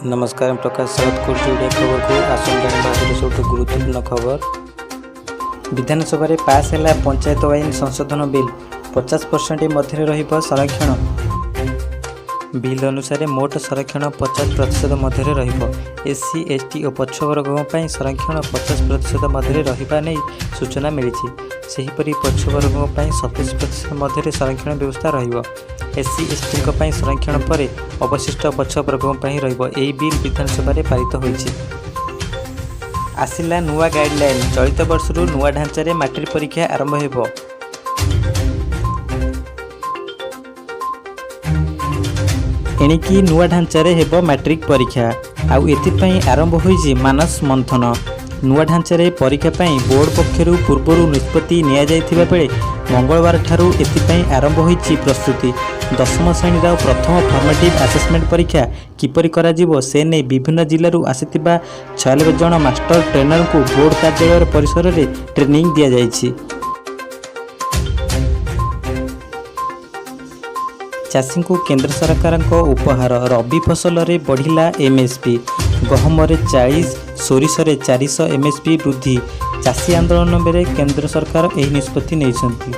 ନମସ୍କାର, ମୁଁ ପ୍ରକାଶ, ସ୍ୱାଗତ କରୁଛି ଓଡ଼ିଆ ଖବରକୁ। ଆସନ୍ତୁ ଜାଣିବା ଆଜିର ସବୁଠୁ ଗୁରୁତ୍ୱପୂର୍ଣ୍ଣ ଖବର। ବିଧାନସଭାରେ ପାସ୍ ହେଲା ପଞ୍ଚାୟତ ଆଇନ ସଂଶୋଧନ ବିଲ୍। 50% ମଧ୍ୟରେ ରହିବ ସଂରକ୍ଷଣ। ବିଲ୍ ଅନୁସାରେ ମୋଟ ସଂରକ୍ଷଣ 50% ମଧ୍ୟରେ ରହିବ। ଏସ୍ ସି, ଏସ୍ ଟି ଓ ପଛୁଆବର୍ଗଙ୍କ ପାଇଁ ସଂରକ୍ଷଣ 50% ମଧ୍ୟରେ ରହିବା ନେଇ ସୂଚନା ମିଳିଛି। ସେହିପରି ପଛୁଆବର୍ଗଙ୍କ ପାଇଁ 27% ମଧ୍ୟରେ ସଂରକ୍ଷଣ ବ୍ୟବସ୍ଥା ରହିବ। ଏସ୍ ସି, ଏସ୍ ଟିଙ୍କ ପାଇଁ ସଂରକ୍ଷଣ ପରେ ଅବଶିଷ୍ଟ ପଛୁଆବର୍ଗଙ୍କ ପାଇଁ ରହିବ। ଏହି ବିଲ୍ ବିଧାନସଭାରେ ପାରିତ ହୋଇଛି। ଆସିଲା ନୂଆ ଗାଇଡଲାଇନ୍। ଚଳିତ ବର୍ଷରୁ ନୂଆ ଢାଞ୍ଚାରେ ମାଟ୍ରିକ ପରୀକ୍ଷା ଆରମ୍ଭ ହେବ। ଏଣିକି ନୂଆ ଢାଞ୍ଚାରେ ହେବ ମାଟ୍ରିକ ପରୀକ୍ଷା। ଆଉ ଏଥିପାଇଁ ଆରମ୍ଭ ହୋଇଛି ମାନସ ମନ୍ଥନ। ନୂଆ ଢାଞ୍ଚାରେ ପରୀକ୍ଷା ପାଇଁ ବୋର୍ଡ ପକ୍ଷରୁ ପୂର୍ବରୁ ନିଷ୍ପତ୍ତି ନିଆଯାଇଥିବା ବେଳେ ମଙ୍ଗଳବାରଠାରୁ ଏଥିପାଇଁ ଆରମ୍ଭ ହୋଇଛି ପ୍ରସ୍ତୁତି। ଦଶମ ଶ୍ରେଣୀର ପ୍ରଥମ ଫର୍ମେଟିଭ୍ ଆସେସମେଣ୍ଟ ପରୀକ୍ଷା କିପରି କରାଯିବ, ସେ ନେଇ ବିଭିନ୍ନ ଜିଲ୍ଲାରୁ ଆସିଥିବା 96 ଜଣ ମାଷ୍ଟର ଟ୍ରେନରଙ୍କୁ ବୋର୍ଡ କାର୍ଯ୍ୟାଳୟ ପରିସରରେ ଟ୍ରେନିଂ ଦିଆଯାଇଛି। ଚାଷୀଙ୍କୁ କେନ୍ଦ୍ର ସରକାରଙ୍କ ଉପହାର। ରବି ଫସଲରେ ବଢ଼ିଲା ଏମ୍ଏସ୍ପି। ଗହମରେ 40, ସୋରିଷରେ 400 ଏମ୍ଏସ୍ପି ବୃଦ୍ଧି। ଚାଷୀ ଆନ୍ଦୋଳନ ବେଳେ କେନ୍ଦ୍ର ସରକାର ଏହି ନିଷ୍ପତ୍ତି ନେଇଛନ୍ତି।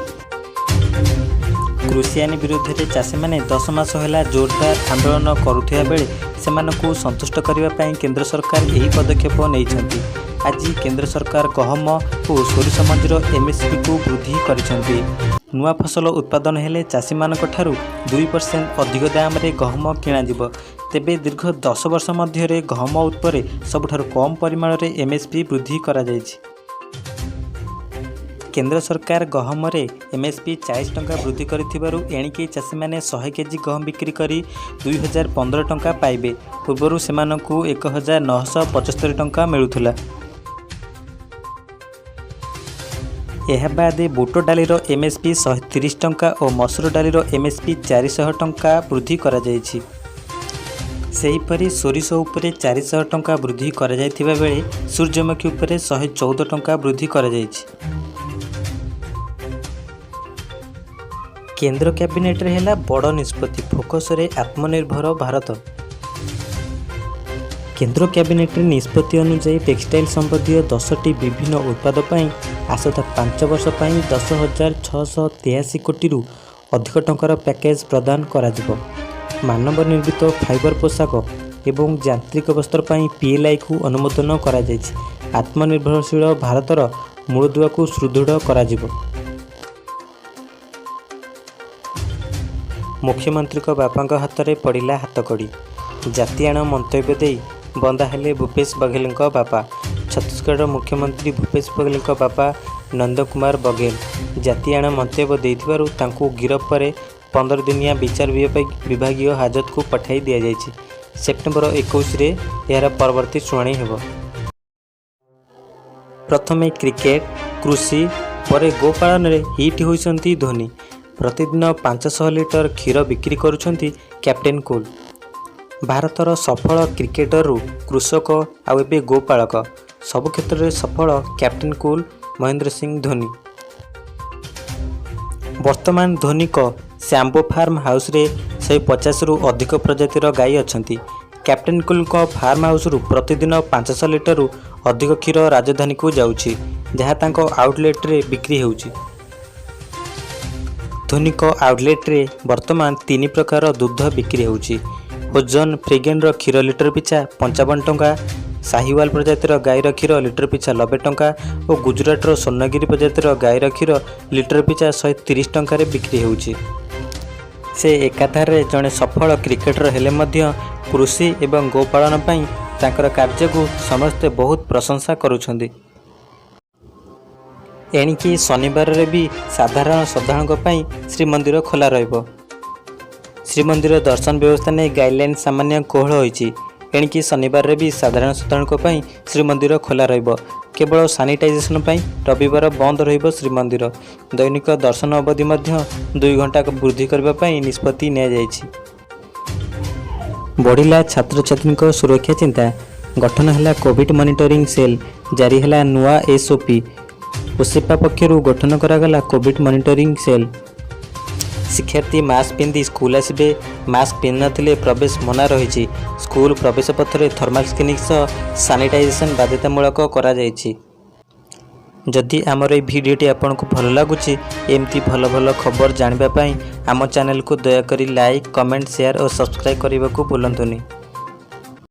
କୃଷି ଆଇନ ବିରୋଧରେ ଚାଷୀମାନେ 10 ମାସ ହେଲା ଜୋରଦାର ଆନ୍ଦୋଳନ କରୁଥିବା ବେଳେ ସେମାନଙ୍କୁ ସନ୍ତୁଷ୍ଟ କରିବା ପାଇଁ କେନ୍ଦ୍ର ସରକାର ଏହି ପଦକ୍ଷେପ ନେଇଛନ୍ତି। ଆଜି କେନ୍ଦ୍ର ସରକାର ଗହମ ଓ ସୋରିଷ ମଞ୍ଜିର ଏମ୍ଏସ୍ପିକୁ ବୃଦ୍ଧି କରିଛନ୍ତି। ନୂଆ ଫସଲ ଉତ୍ପାଦନ ହେଲେ ଚାଷୀମାନଙ୍କଠାରୁ 2% ଅଧିକ ଦାମରେ ଗହମ କିଣାଯିବ। ତେବେ ଦୀର୍ଘ 10 ବର୍ଷ ମଧ୍ୟରେ ଗହମ ଉପରେ ସବୁଠାରୁ କମ୍ ପରିମାଣରେ ଏମ୍ଏସ୍ପି ବୃଦ୍ଧି କରାଯାଇଛି। କେନ୍ଦ୍ର ସରକାର ଗହମରେ ଏମ୍ଏସ୍ପି 40 ଟଙ୍କା ବୃଦ୍ଧି କରିଥିବାରୁ ଏଣିକି ଚାଷୀମାନେ 100 କେଜି ଗହମ ବିକ୍ରି କରି 2015 ଟଙ୍କା ପାଇବେ। ପୂର୍ବରୁ ସେମାନଙ୍କୁ 1975 ଟଙ୍କା ମିଳୁଥିଲା। ଏହାବାଦେ ବୁଟ ଡାଲିର ଏମ୍ଏସ୍ପି 130 ଟଙ୍କା ଓ ମସୁର ଡାଲିର ଏମ୍ଏସ୍ପି 400 ଟଙ୍କା ବୃଦ୍ଧି କରାଯାଇଛି। ସେହିପରି ସୋରିଷ ଉପରେ 400 ଟଙ୍କା ବୃଦ୍ଧି କରାଯାଇଥିବା ବେଳେ ସୂର୍ଯ୍ୟମୁଖୀ ଉପରେ 114 ଟଙ୍କା ବୃଦ୍ଧି କରାଯାଇଛି। କେନ୍ଦ୍ର କ୍ୟାବିନେଟରେ ହେଲା ବଡ଼ ନିଷ୍ପତ୍ତି, ଫୋକସରେ ଆତ୍ମନିର୍ଭର ଭାରତ। କେନ୍ଦ୍ର କ୍ୟାବିନେଟରେ ନିଷ୍ପତ୍ତି ଅନୁଯାୟୀ, ଟେକ୍ସଟାଇଲ ସମ୍ବନ୍ଧୀୟ 10ଟି ବିଭିନ୍ନ ଉତ୍ପାଦ ପାଇଁ ଆସନ୍ତା 5 ବର୍ଷ ପାଇଁ 10,683 କୋଟିରୁ ଅଧିକ ଟଙ୍କାର ପ୍ୟାକେଜ ପ୍ରଦାନ କରାଯିବ। ମାନବ ନିର୍ମିତ ଫାଇବର ପୋଷାକ ଏବଂ ଯାନ୍ତ୍ରିକ ବସ୍ତ୍ର ପାଇଁ ପିଏଲ୍ଆଇକୁ ଅନୁମୋଦନ କରାଯାଇଛି। ଆତ୍ମନିର୍ଭରଶୀଳ ଭାରତର ମୂଳଦୁଆକୁ ସୁଦୃଢ଼ କରାଯିବ। ମୁଖ୍ୟମନ୍ତ୍ରୀଙ୍କ ବାପାଙ୍କ ହାତରେ ପଡ଼ିଲା ହାତକଡ଼ି। ଜାତିଆଣ ମନ୍ତବ୍ୟ ଦେଇ ବନ୍ଧା ହେଲେ ଭୂପେଶ ବଘେଲଙ୍କ ବାପା। ଛତିଶଗଡ଼ ମୁଖ୍ୟମନ୍ତ୍ରୀ ଭୂପେଶ ବଘେଲଙ୍କ ବାପା ନନ୍ଦକୁମାର ବଘେଲ ଜାତିଆଣ ମନ୍ତବ୍ୟ ଦେଇଥିବାରୁ ତାଙ୍କୁ ଗିରଫ ପରେ 15 ଦିନିଆ ବିଚାର ବିଭାଗୀୟ ହାଜତକୁ ପଠାଇ ଦିଆଯାଇଛି। ସେପ୍ଟେମ୍ବର 21ରେ ଏହାର ପରବର୍ତ୍ତୀ ଶୁଣାଣି ହେବ। ପ୍ରଥମେ କ୍ରିକେଟ, କୃଷି, ପରେ ଗୋପାଳନରେ ହିଟ୍ ହୋଇଛନ୍ତି ଧୋନି। ପ୍ରତିଦିନ 500 ଲିଟର କ୍ଷୀର ବିକ୍ରି କରୁଛନ୍ତି କ୍ୟାପ୍ଟେନ୍ କୁଲ୍। ଭାରତର ସଫଳ କ୍ରିକେଟରରୁ କୃଷକ, ଆଉ ଏବେ ଗୋପାଳକ। ସବୁ କ୍ଷେତ୍ରରେ ସଫଳ କ୍ୟାପ୍ଟେନ୍ କୁଲ୍ ମହେନ୍ଦ୍ର ସିଂ ଧୋନି। ବର୍ତ୍ତମାନ ଧୋନିଙ୍କ ସ୍ୟାମ୍ବୋ ଫାର୍ମ ହାଉସରେ 150ରୁ ଅଧିକ ପ୍ରଜାତିର ଗାଈ ଅଛନ୍ତି। କ୍ୟାପ୍ଟେନ୍ କୁଲ୍ଙ୍କ ଫାର୍ମ ହାଉସରୁ ପ୍ରତିଦିନ 500 ଲିଟରରୁ ଅଧିକ କ୍ଷୀର ରାଜଧାନୀକୁ ଯାଉଛି, ଯାହା ତାଙ୍କ ଆଉଟଲେଟରେ ବିକ୍ରି ହେଉଛି। ଧୋନିଙ୍କ ଆଉଟଲେଟରେ ବର୍ତ୍ତମାନ ତିନି ପ୍ରକାର ଦୁଗ୍ଧ ବିକ୍ରି ହେଉଛି। ହୋଜନ ଫ୍ରିଗେନର କ୍ଷୀର ଲିଟର ପିଛା 55 ଟଙ୍କା, ସାହିୱାଲ ପ୍ରଜାତିର ଗାଈର କ୍ଷୀର ଲିଟର ପିଛା 90 ଟଙ୍କା ଓ ଗୁଜୁରାଟର ସ୍ୱର୍ଣ୍ଣଗିରି ପ୍ରଜାତିର ଗାଈର କ୍ଷୀର ଲିଟର ପିଛା 130 ଟଙ୍କାରେ ବିକ୍ରି ହେଉଛି। ସେ ଏକାଧାରରେ ଜଣେ ସଫଳ କ୍ରିକେଟର ହେଲେ ମଧ୍ୟ କୃଷି ଏବଂ ଗୋପାଳନ ପାଇଁ ତାଙ୍କର କାର୍ଯ୍ୟକୁ ସମସ୍ତେ ବହୁତ ପ୍ରଶଂସା କରୁଛନ୍ତି। ଏଣିକି ଶନିବାରରେ ବି ସାଧାରଣ ଶ୍ରଦ୍ଧାଳୁଙ୍କ ପାଇଁ ଶ୍ରୀମନ୍ଦିର ଖୋଲା ରହିବ। ଶ୍ରୀମନ୍ଦିର ଦର୍ଶନ ବ୍ୟବସ୍ଥା ନେଇ ଗାଇଡଲାଇନ୍ ସାମାନ୍ୟ କୋହଳ ହୋଇଛି। ଏଣିକି ଶନିବାରରେ ବି ସାଧାରଣ ଶ୍ରଦ୍ଧାଳୁଙ୍କ ପାଇଁ ଶ୍ରୀମନ୍ଦିର ଖୋଲା ରହିବ। କେବଳ ସାନିଟାଇଜେସନ ପାଇଁ ରବିବାର ବନ୍ଦ ରହିବ ଶ୍ରୀମନ୍ଦିର। ଦୈନିକ ଦର୍ଶନ ଅବଧି ମଧ୍ୟ 2 ଘଣ୍ଟା ବୃଦ୍ଧି କରିବା ପାଇଁ ନିଷ୍ପତ୍ତି ନିଆଯାଇଛି। ବଢ଼ିଲା ଛାତ୍ରଛାତ୍ରୀଙ୍କ ସୁରକ୍ଷା ଚିନ୍ତା। ଗଠନ ହେଲା କୋଭିଡ ମନିଟରିଂ ସେଲ୍, ଜାରି ହେଲା ନୂଆ ଏସ୍ଓପି। ଓସେପା ପକ୍ଷରୁ ଗଠନ କରାଗଲା କୋଭିଡ ମନିଟରିଂ ସେଲ୍। ଶିକ୍ଷାର୍ଥୀ ମାସ୍କ ପିନ୍ଧି ସ୍କୁଲ ଆସିବେ। ମାସ୍କ ପିନ୍ଧିନଥିଲେ ପ୍ରବେଶ ମନା ରହିଛି। ସ୍କୁଲ ପ୍ରବେଶ ପଥରେ ଥର୍ମାଲ ସ୍କ୍ରିନିଂ ସହ ସାନିଟାଇଜେସନ୍ ବାଧ୍ୟତାମୂଳକ କରାଯାଇଛି। ଯଦି ଆମର ଏହି ଭିଡ଼ିଓଟି ଆପଣଙ୍କୁ ଭଲ ଲାଗୁଛି, ଏମିତି ଭଲ ଭଲ ଖବର ଜାଣିବା ପାଇଁ ଆମ ଚ୍ୟାନେଲକୁ ଦୟାକରି ଲାଇକ୍, କମେଣ୍ଟ, ସେୟାର ଓ ସବସ୍କ୍ରାଇବ୍ କରିବାକୁ ଭୁଲନ୍ତୁନି।